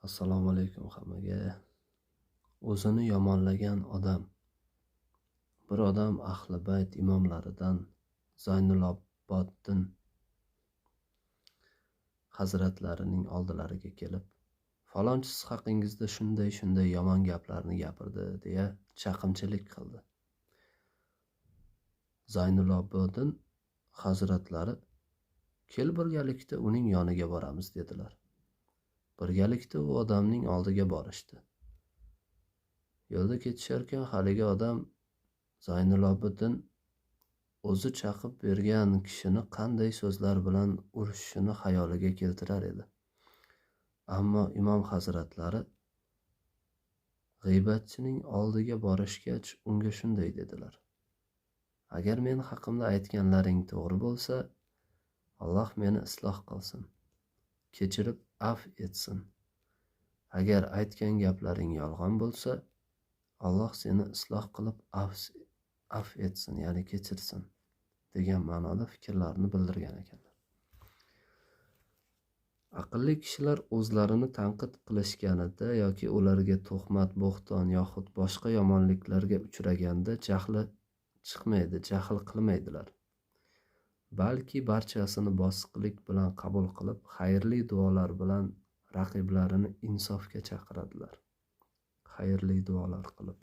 Assalomu alaykum hammaga. O'zini yomonlagan odam. Bir odam ahli bayt imomlaridan Zaynuloboddin hazratlarining oldilariga kelib, falonchi siz haqingizda shunday shunday yomon gaplarni gapirdi, deya chaqimchilik qildi. Zaynuloboddin hazratlari, kel birgalikda uning yoniga boramiz, dedilar. Birgalikda u odamning oldiga borishdi. Yo'lda ketisharkan haligi odam Zaynulobiddin o'zi chaqib bergan kishini qanday so'zlar bilan urishishini xayoliga keltirar edi. Ammo imom hazratlari g'iybatchining oldiga borishgach unga shunday dedilar: agar men haqimda aytganlaring to'g'ri bo'lsa, Alloh meni isloh qilsin, kechirib afv etsin. Agar aytgan gaplaring yolg'on bo'lsa, Alloh seni isloh qilib afv etsin, ya'ni kechirsin, degan ma'noda fikrlarini bildirgan ekanlar. Aqlli kishilar o'zlarini tanqid qilishganida yoki ularga tuhmat, bo'xton yoxud boshqa yomonliklarga uchraganda jahli chiqmaydi, jahl qilmaydilar. Balki barchasini bosiqlik bilan qabul qilib, xayrli duolar bilan raqiblarini insofga chaqiradilar. Xayrli duolar qilib.